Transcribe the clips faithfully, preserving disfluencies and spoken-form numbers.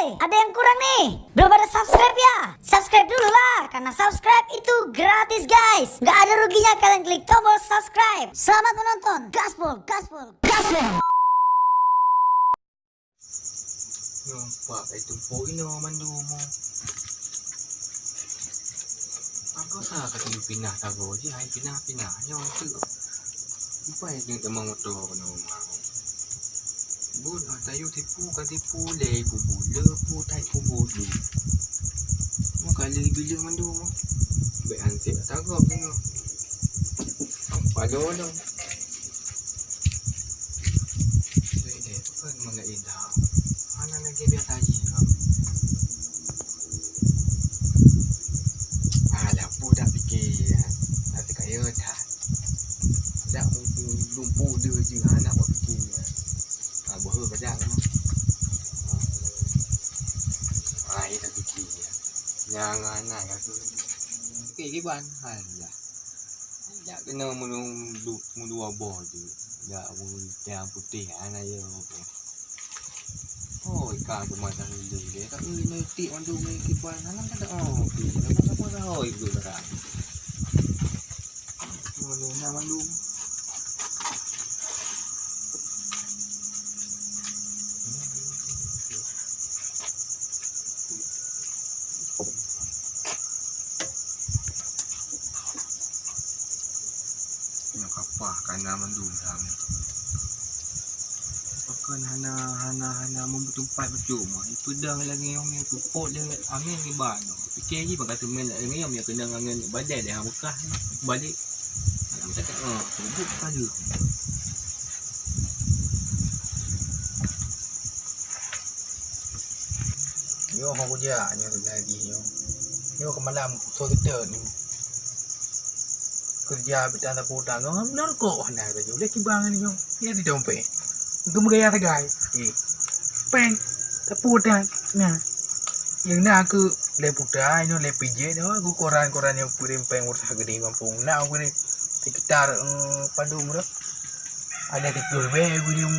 Ada yang kurang nih? Belum ada subscribe ya? Subscribe dulu lah, karena subscribe itu gratis, guys. Nggak ada ruginya kalian klik tombol subscribe. Selamat menonton. Gaspol, gaspol, gaspol. Nampak itu po ino mandum. Apa sa ka pinah sagoe jih, hai pinah-pinah nyoe tu. Lupa ya, teumang moto kena rumah. Bun, ah, tayue tipu, ka tipu lé kubu, le pu tai kubu tu. Mau kali bileung mandum. Bèk anseb tagok tengok. Apa dolo? Deh, deh, bukan mengenai dah. Mana lagi biasa aja. Alah, budak fikir. Nanti kaya dah. Dak mumpung lumpu dia je anak buat fikir. Ha, boh badak tu. Ha, dia tak fikir. Jangan nak kata. Okey, kiban. Hai, dah. Jak kena meunung du-, meudua boh je. Jak meutang putéh, hana yo. Oh, ikan tu macam ni dia. Tapi ni tik mandum ni kiban, hana ada. Oh, okey. Apa-apa dah, oh, ibu dah. Mana nak mandum? Nyoe kapah kana mandum lam. Pakon hana, hana, hana meumeuteumpat bacut mah. Ipeudong lagèe nyoe, pupuk lé angén nibak nyoe. Pike jih bak ka teumé lagèe nyoe, meunyoe keunong angén badai lé ha beukah balek. Alam cakap, ah, pupuk ka lheueh. Nyoe ho kujak nyoe lagèe nyoe. Nyoe keumalam soe geutot nyoe. Keureuja bit tan sapeue utang nyoe, hana rukok hana laju. Lé kiban ngon nyoe, ya di dompet. Geumeugaya sagai. Eh. Péng, sapeue utang. Nah. Nyang na keu lé puta nyoe, lé pijéh nyoe, geukoran-koran nyoe pirim péng uroe geude gampông. Na pirim sekitar, eh, padum dah. Ada tikus bèk guyum,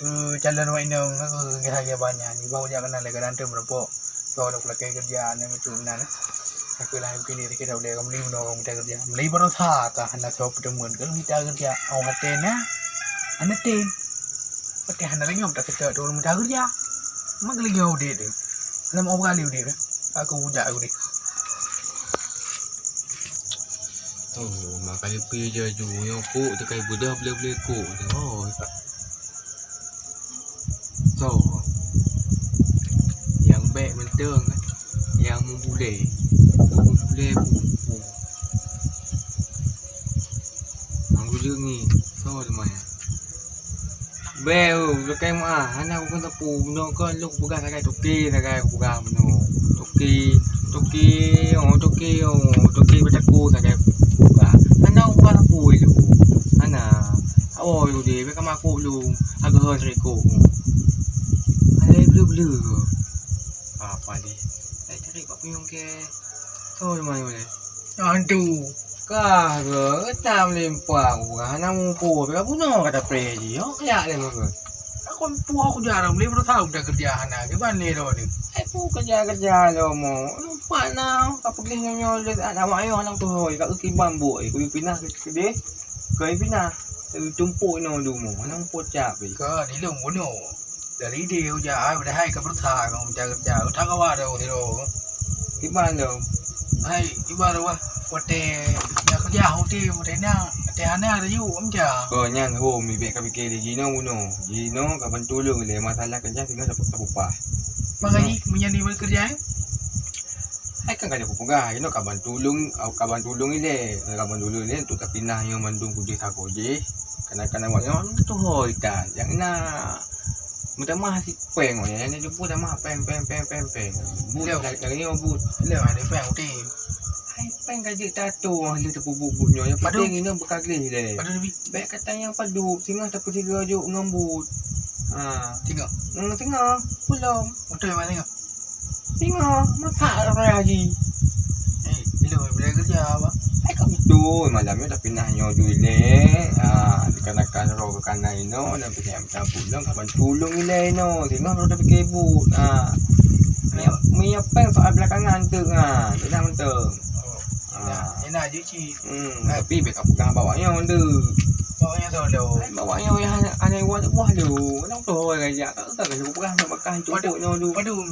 eh, calon wak inong, eh, harga banyak. Ni baru jak kenal lagi nanti merepok. Kau nak pakai kerja, ni macam mana, eh? Aku lah mungkin ni kita boleh kau beli mana orang kita kerja. Beli baru sa kah, nak kau pertemuan. Kalau kita kerja, awak hati na, anak tim. Pakai hana lagi, tak kita tu orang kita kerja. Mak lagi kau dek tu. Nama orang kali dek tu. Aku budak aku dek. Oh, makai leupie jaju nyoe kok teukai beudah bleu-bleu kok. Oh. So. Nyang bèk mantong, nyang meubulèe. Meubulèe pun. Nyang gulong ni. So, lumayan. Bèk, oh, lakèe meu'ah, hana kukheun teupeu, bunoe kon lôn kupeugah sagai toke, sagai kupeugah bunoe. Toke, toke, oh, toke, oh, toke beutakue sagai kupeugah. Hana kupeugah teupeu lôn. Hana. Awai udeb, bèk ka makuk lôn. Ageuhon rikok. Alai bleu-bleu. Apa lé? Lai tarék bak punyueng kèe. Soe teuma nyoe lé? Hantu. Kah geuh, geutam limpang, hana muphom, ka bunoe ka tapreh jih, oh, kajak lé meukeue. Aku puh aku jarang beli baru tahu dah kerja hana, kiban lé droe ni. Ai pu kerja-kerja lom, lupa na, ka peugah nyoe-nyoe lé, awak nyoe hanang tuho, ka kiban buet, ku pinah keudeh, ka pinah, tumpok inoe dumo, hanang pocak pih. Ka dilong bunoe. Dari idéh ujak ai, padahai ka beureusaha ngon mita keureuja. Utak awak tu, sidroe. Kiban tu? Hai, kiban tu, wah. Watèe nyang keureuja, watèe, watèe na, watèe hana, laju, mita. Ko nyan, ho, mi bèk ka pike lé jinoe bunoe. Jinoe ka ban tulông lé, masalah keureuja singoh dapat tapupah. Makajih, meunyan di keureuja, eh? Hai kan ka kupeugah, jinoe ka ban tulông, ka ban tulông ilèe. Ka ban tulông ilèe, untuk tapinah nyoe mandum kudeh sagoe jih. Kana-kana awak nyoe, tuho itan. Nyang na Meutamah si péng, oh, nyang jumpa tamah péng, péng, péng, péng, péng. But, lheuh. Lagèe nyoe but. Lheuh, ada péng, utem. Hai, péng ka jeuet tato, ah, lheuh teupeubuet-buet nyoe. Nyang padum. Penting inong beuka gleh deh. Padum lebih. Bèk kata nyang padum, singoh tapeusigoe jok ngon but. Ha. Singoh? Hmm, singoh. Pulom. Beutôi memang singoh? Singoh. Masak raya haji. Eh, bila, bila kerja, apa? Eh, Ka beutôi, malam nyoe tapinah nyoe ju ilèe. Ah, dikarenakan roh geukanan inoe, dan pih nyang meusabut lôn ka bantu lôn ilèe inoe. Singoh baru tapike buet. Ah. Meunyoe, meunyoe péng soal belakangan teuk, ah. Teunang mantong. Oh, Ah. enak, enak je cit. Hmm, Nah. tapi bèk kapeugah bak awak nyoe, Ndeuk. Bak awak nyoe soe lôn? Ai, bak awak nyoe nyang hana, hana iwan buah lôn. Nang toh raja, tak usah ka peugah nyoe bakah Padum, cukupnyoe lôn. padum.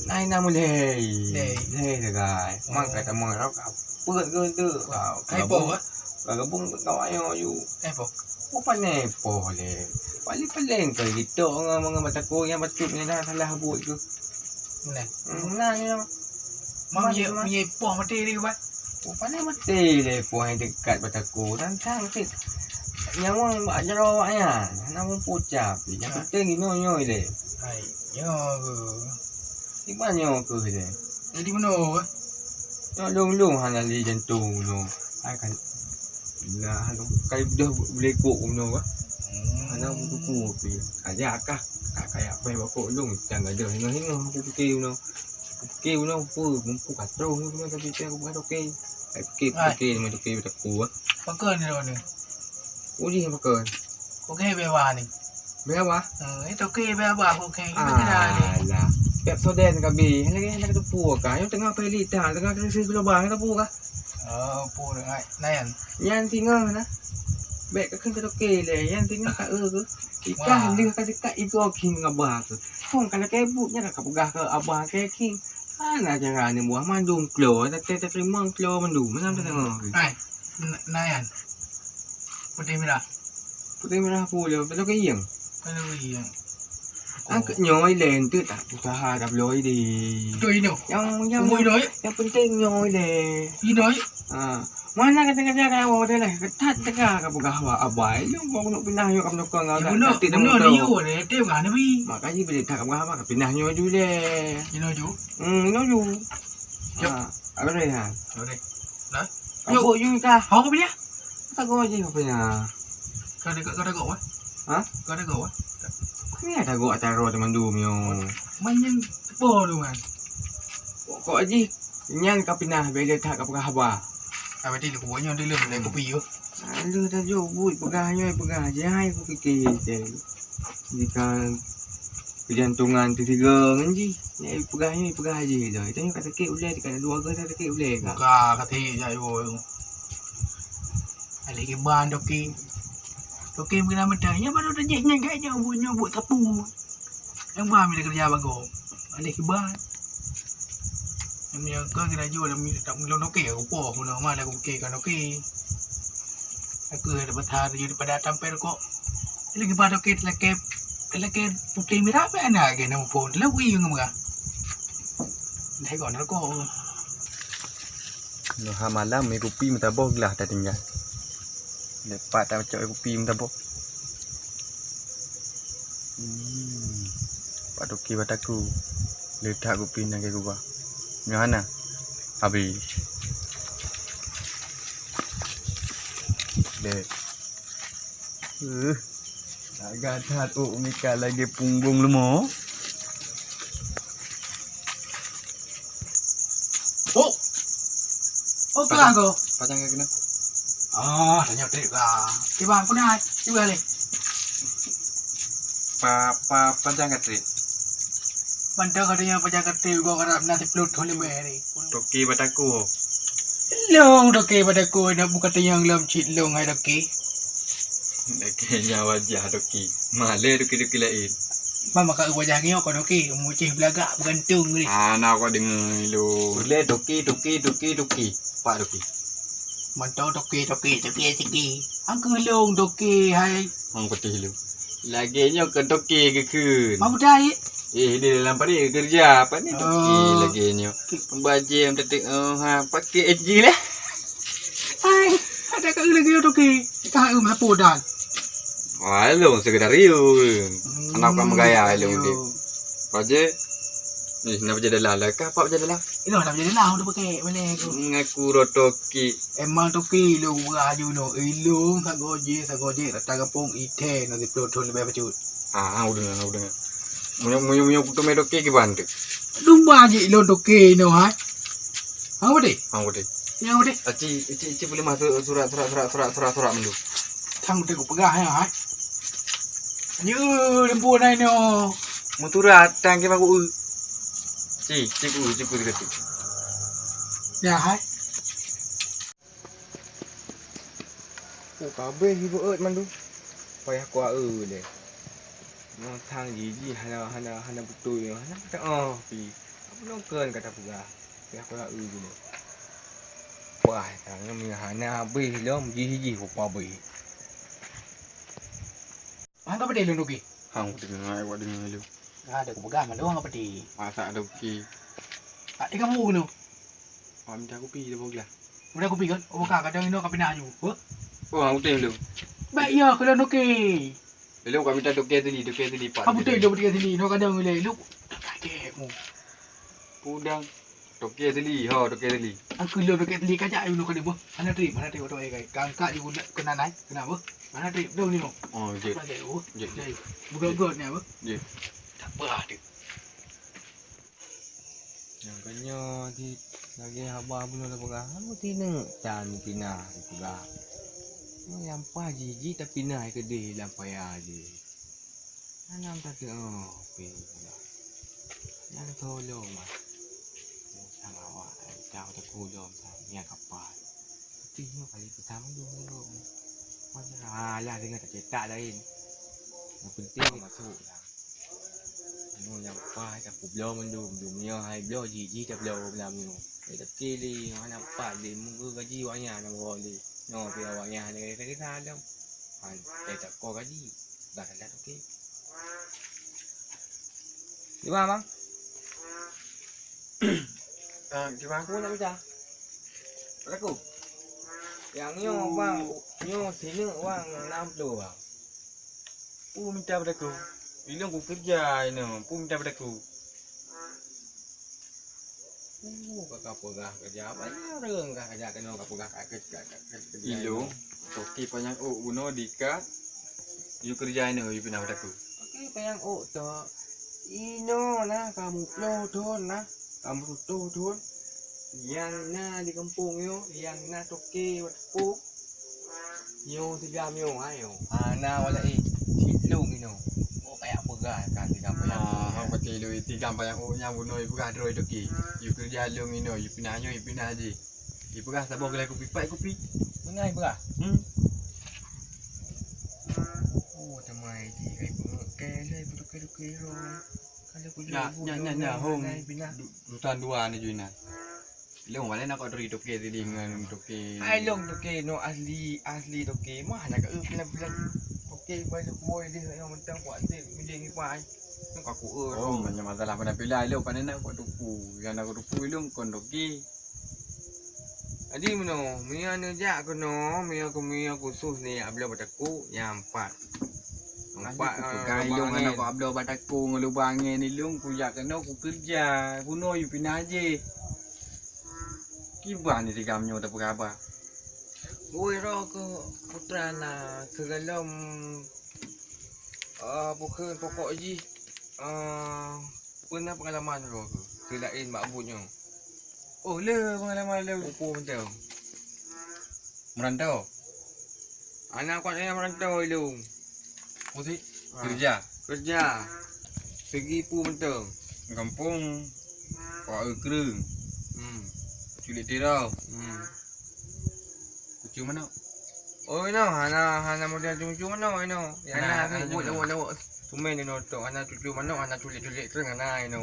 Nai na mulai. Lei. Lei sagai. Mang Oh. ka tamong rot ka peuet ke tu. Ka Hai gabung. po, eh? Ka gabung ka awak nyoe ju. Hai po. Oh, pandai po lé. Paling-paling ke gitu ngon, ngon, ngon bataku nyang bacut ni dah salah buet ke. Nah. Hmm, nah, ni. Mang Mana ye, mana? ye po mati ni, Bang. Oh, pandai mati lé po yang dekat bataku. Dan kan mesti nyawang bak jaroe awak nyan. Hana muphom cap. Yang Ah. penting inoe nyoe lé. Hai, nyoe ke? Di mana nyoe ke lé? Jadi meunoe ke? Nyoe lôn-lôn hana lé jantung nyoe. Hai kan. Nah, hana kai dah beulekok meunoe ke? Hmm. Hana mutuku pi. Aja kah? Ka kaya pai bakok lôn, cang gadoh hingoh-hingoh aku pikir meunoe. Oke, unoe peue, mumpung ka troh ni, tapi saya aku bukan oke. Oke, Hai. oke, nama oke, tak kuat. Pakon ni lawan ni? Uji pakon. Oke, bewa ni. Bewa? Eh, itu oke, bewa, oke. Ini kena ni. Alah. Pepsodent ka bi. Lagi nak tu pua ka. Yang tengah peli dah, tengah tu sih global, nak pua ka. Oh, pua dengan Nayan. Nyan singoh na. Bèk ka kheun ka oke lé, nyan singoh ka eu ke. Ikah Wah. leuh ka dekat igo khin ngaba ke. Kong ka lakèe buet nyan ka peugah keu abah kèe khin. Hana cara ni buah mandum klo, tapi tapi mang klo mandum, macam tu tengok. Hai, n-, Nayan. Putih merah. Putih merah pula, kalau ke yang. Kalau yang. Angkat nyoe lé, tu tak usaha dah beloi di. Betul ino. Yang yang Umur ino, ya? yang penting nyoe lé. Ino, ya? Ha. Mana kata-kata kau dah lah. Ketat tengah ka peugah awak abai. Lu kau nak pindah nyoe kamu tukang Ya, kau bunuh, tak bunuh tahu. dia, dia tengah Nabi. Makanya bila tak peugah awak pindah nyoe ju lé. Ino ju. Hmm, ino ju. Jom. Ha, apa dah ha? Boleh. Dah? Kau Yuk. buat ju kah? Hau kau pilih? Tak kau je kau punya. Kau ada kau ada kau, eh? Ha? Kau ada kau, eh? Ni ada gua atas roh teman dum yo. Main yang tepor tu kan. Kok aji nyan ka pinah bela that ka peugah haba. Ka berarti dia kubuat nyoe dulu, dia kopi yo. Lalu tajuk buet peugah nyoe peugah jai ku fikir je. Jika kejantungan tu tiga ngan ji. Ni peugah nyoe peugah je dah. Itu nyoe ka sakit ulai, ka dua ga sakit ulai ka. Buka kata jai wo. Ada kiban doki. Doki mungkin nama dah. Nya baru dah jih nyan kat nyoe buet nyoe buet sapu. Yang ba mila kerja bagoe. Ada kiban. Yang yang ke kena jual dan mila tak mila doki aku poh guna mana aku fikir kan doki. Aku ada besar jadi pada tampil kok. Lagi ba doki lagi lagi putih merah apa anak lagi nama pun. Lawi yang murah. Dah kau nak kau. Nyoe ha malam, mi kupi meutabôh glah tatinggai. Leupah tacok kupi meutabôh. Hmm. Pak Toke bataku. Leutak kupi nangkai gubah. Nyoe hana. Habéh. Deh. Uh, agak that uk Mika lagi punggung leumo. Oh. Oh, Pajang, peugah ko. Pajang ka keunoe. Ah, tanyong trép ka. Kiban, peue na? Cuba lé. Pa, pa, pajang ka trép. Mantong ka tanyong pajang ka trép, gok harap na siplôh thôn leubeh ni. Toke bataku. Lông toke bataku, na bukan tanyong lom cit lông hai toke. Toke nyan wajah toke. Malée toke-toke laén. Mama ka wajah ngiok kon toke, mucih beulagak beugantung ni. Ah, na kau deungoe lu. Ulée toke, toke, toke, toke. Pak toke. Mantong toke, toke, toke, toke. Angkeu lông toke hai. Hang putih lu. Lagée nyoe keu toke geukheun. Mau budai. Eh, di dalam padi kerja apa ni toke Oh. lagée nyoe. Bajée tetek oh ha pakai eji lah. Hai, ada kat lagi toke. Ka eu melapo dan. Wah, lu sekedar riu. Hmm, Anak orang bergaya lu sekedar dia. riu. Bajée. Eh, nak bajée dalam lah. Kah apa bajée dalam? Inoe nak bajée dalam tu pakai mana aku. Mengaku rotoki. Emang toke lu buka aju no. Ilung sagoje sagoje rata gapong ite no siplôh thôn leubeh bacut. Ah, ah, udah, udah. Munyo munyo munyo kutu medoke kiban tu. Dumba je ilung toke no ha. Ha, betul? Ha, betul. Nyoe deh. Aci, aci, aci boleh masuk surat, surat, surat, surat, surat, surat menu. Tang deh peugah ya, hai. Nyoe lembu nai nyoe. Muturat tang ke baku. Ci, ci ku, ci ku dekat tu. Ya, hai. Oh, kabeh ibu ot mandu. Payah kuae leh. Nyoe tang jiji hana, hana, hana beutôi, hana kata oh pi. Apa nongkon kata peugah? Payah kuae leh. Wah, tangan hana habéh lom, jiji-jiji rupa habéh. Hang ka peudeh lôn rugi? Hang peudeh ngai awak deungoe lôn. Ada kupeugah mandum hang ka peudeh. Masa ada kupi. Tak ada kamu kena. Awak minta kupi dia bawa gelas. Udah kupi kan? Oh, ka kadang ino ka pinah aju. Huh? Oh, hang peudeh lôn. Baik ya kalau noke. Lôn ka minta toke teli, toke teli pak. Kamu tu lôn toke teli, no kadang lé lôn. Tak kaget mu. Udang. Toke teli, ho, toke teli. Aku lom toke teli kajak ayu no kali boh. Mana trip, mana trip tu ai kai. Kangkak di budak kena nai, kena boh. Mana trip tu ni no. Oh, jek. Apa lagi boh? Jek, jek. Buka-buka ni apa? Jek. Tak apa tu. Nyang keunyoe di lagèe haba bunoe tapeugah, kamoe tineuk tan pinah tapeugah. Nyoe nyan paih jih, jih tapinah keudeh lam paya jih. Hana meutateuoh pih pula. Nyang tho lom ah. Sang awak, eh, teuh teuku lom sang nyang kapal. Putih nyoe kali peutamong dua minggu. Alah, deungon tacetak laén. Yang penting masuk lah. Nyoe nyang paih tapubloe mandum, dum nyoe hai bloe jih, jih tabloe malam nyoe. Eh, tapi lé, hana pat lé, muka gaji awak nyan nyang bawa lé. Nyoe pih awak nyan hana kisah-kisah lom. Han, eh, tak ko gaji. Dah salah tu, okey. Di mana, Bang? Ah, di mana aku nak minta? Pada aku. Yang nyoe, Bang, nyoe sini, Bang, enam puluh, Bang. Peue minta bak aku? Ilôn kukeureuja inoe, peue minta bak aku? Uh, ka, ka peugah keureuja, banyak ureueng ka, ka jak keunoe ka peugah ka, ka, ka, ka, ka, ka, ilôn, toke panyang ôk bunoe diikat, yue keureuja inoe, yue pinah bak aku. Toke panyang ôk tok, inoe na ka muplôh thôn na, ka meututoh thôn. Nyang na di gampông nyoe, nyang na toke bak teupok. Nyoe tigam nyoe, ayo. Hana wala eh, silong inoe. Oh, kayak peugah kan tigam payang. Ah, hang pati lôn tigam payang oh nyang bunoe peugah droe toke. Yue keureuja lôn inoe, yue pinah nyoe, yue pinah jih. Yue peugah saboh geulai kupi, pat kupi. Beungai peugah. Hmm. Oh, teumai jih, ai peungeuet kai lé, beuduke-duke roh. Kalau kuju, nyak, nyak, nyak, nyak, hong. Pinah. Du-, dutan dua ni ju inan. Lôn, walai na kok turi toke tadi ngon toke. Hai lôn toke no asli, asli toke. Mah na ka eu pilan-pilan toke pai tu kuoi deh nyang mantong kuat deh milih ni pai. Nang ka ku eu. Oh, banyak masalah pada pila lôn pada nak kuat tupu. Yang nak tupu lôn kon toke. Jadi meunoe, meunyoe neujak keunoe, meunyoe keu meunyoe khusos ni abloe bak teukuk nyang pat. Empat, eh, peugah lubang ilong angin. Aneuk abloe bak teukuk ngon lubang angin ilong kujak keunoe kukeureuja. Bunoe yue pinah jih. Kiban ni tigam nyoe tapeugah haba. Woi roh keu putra na keugalom, eh, bukon pokok jih, eh, peuna peungalaman roh keu keu laén bak buet nyoe. Oh, le peungalaman le. Upu mantong. Merantau. Anak kuat saya merantau ilong. Musik. Ha. Kerja. Kerja. Segi pu mantong. Gampong. Wak Eukreung. Hmm. Culik Tirau. Hmm. Kucing manok. Oh, ino hana, hana model cucu manok ino. Hana, hana, hana buat cucu. Lawak-lawak. Tumen ino tu hana cucu manok, hana culik-culik keureung hana ino.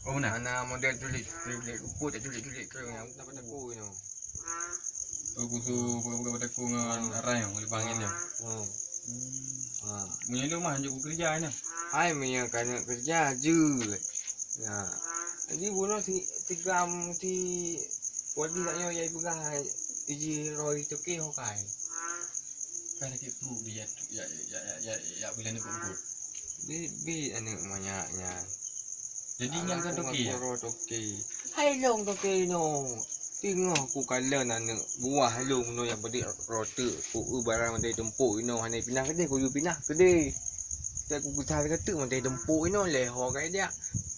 Oh, beuna? Hana model culik, culik rumput, culik-culik keureung nyang tak pada ku ino. Oh, kusu peugah-peugah pada ku ngon arai, ngon lubang nyan. Hmm. Hmm. Ha. Meunyoe lôn mah hanjeuet kukeureuja inoe. Hai, meunyoe ka neuk keureuja jeuet. Ya. Jadi bunoe si, tigam si wadi dak nyoe yai peugah iji roh itoke ho kai. Kan lagèe pruet di ya, ya, ya, ya, ya, ya, bulan ni pruet. Bi, bi aneuk manyak nyan. Jadi nyan kan toke ya? Roh toke. Hai long toke no. Teungoh kukalon aneuk buah long no nyang peudik roh teuk. Ku eu barang mandai tumpok inoe hana pinah keudeh, kuyue pinah keudeh. Tapi kukeusal keu teuk mandai tumpok inoe lé ho kai diak.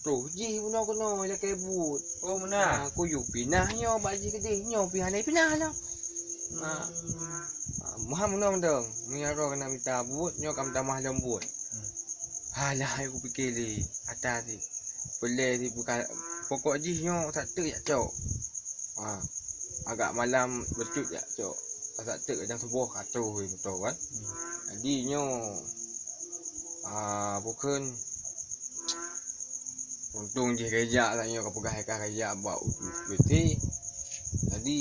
Roh jih bunoe keunoe lakèe buet. Oh, meunan. Ha, kuyue pinah nyoe bak jih keudeh, nyoe pih hana pinah lom. Ha. Hmm. Ha, meuhan bunoe mantong, meunyoe droe keuneuk mita buet, nyoe ka meutamah lom buet. Hmm. Halah, kupike lé, ata sit. Peulée sit buka, pokok jih nyoe sat teuk jak cok. Ha. Agak malam beutôi jak cok. Sat teuk jam saboh ka troh moto kan. Hmm. Jadi nyoe, ah, bukon Untông jih geujak tanyoe ka peugah ka geujak bak U T. Jadi,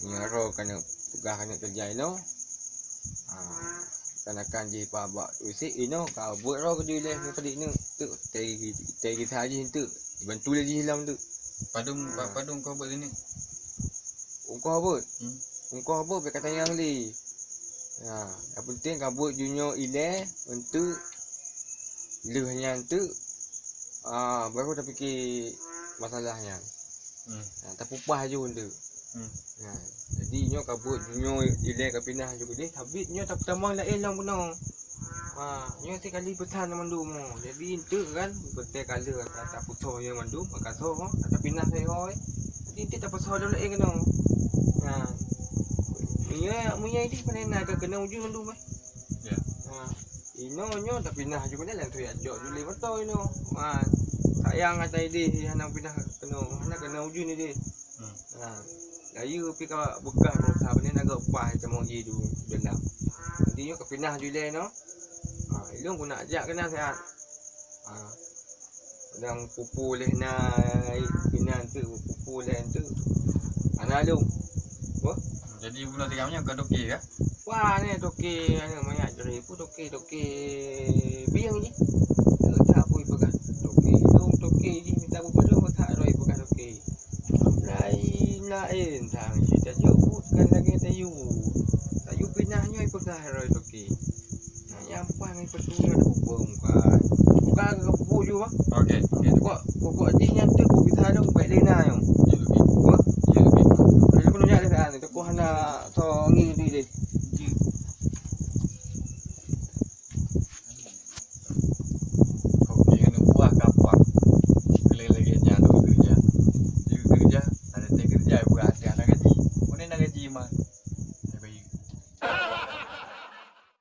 meunyoe droe keuneuk peugah keuneuk keujai nyoe, ah, kan akan jih pa bak U T inoe ka beuet droe keudeh lé ngon padit nyoe. Teuk, teugi, teugi sa jih teuk. Dibantu lé jih lom teuk. Padum, pa-, padum kau beuet keuneuk? Ungkoh beuet. Hmm. Ungkoh beuet bèk ka tanyong lé. Ha, nyang penting ka beuet jinoe ilèe, eunteuk lheueh nyan teuk, ah, baru tapike masalah nyan. Hmm. Ha, tapeupaih ju eunteuk. Hmm. Ha, jadi nyoe ka beuet jinoe ilèe ka pinah ju keudeh, tapi nyoe tapeutamong laén lom keunoe. Ha, nyoe sikali peusan mandum. Jadi eunteuk kan, beutôi ka lheueh ka tapeusoe nyoe mandum, ka soe, ka tapinah sahoe. Jadi eunteuk tapeusoe lom laén keunoe. Ha. Meunyoe, meunyoe ideh pane na ka keunoe ujeuen mandum, eh. Ya. Ha. Inoe nyoe tapinah ju keunoe, langsung jak jok ju lé moto inoe. Ha. Sayang ata ideh hana pinah keunoe, hana keunoe ujeuen ideh. Hmm. Ha. Layeue pih ka beukah bangsa pane na geupaih tamong ji du dalam. Jadi nyoe ka pinah ju lé inoe. Ha, ilôn guna jak keunan siat. Ha. Kadang pupu lé na inan teuk, pupu lé teuk. Hana lôn. Wah. Jadi bunoe tinggai nyoe ka toke kah? Wah, ni toke, anu, manyak jeri pu toke, toke bieng ji. Teuk tak pui peugah. Toke lôn, toke ji minta bu padum tak roi peugah toke. Lain-lain sang ji tajok buet kan lagèe tayue. Tayue pinah nyoe peugah roi toke. Nah, nyang paih ngon peutu nyoe buka muka. Buka ke pupuk ju, bah. Okey, okey. Pokok, pokok jih nyan teuk bisa dong bèk lé na nyoe. Ya, okey. Bah? Ya, okey. Kalau kena nyak dah, teukoh hana so ngi di deh.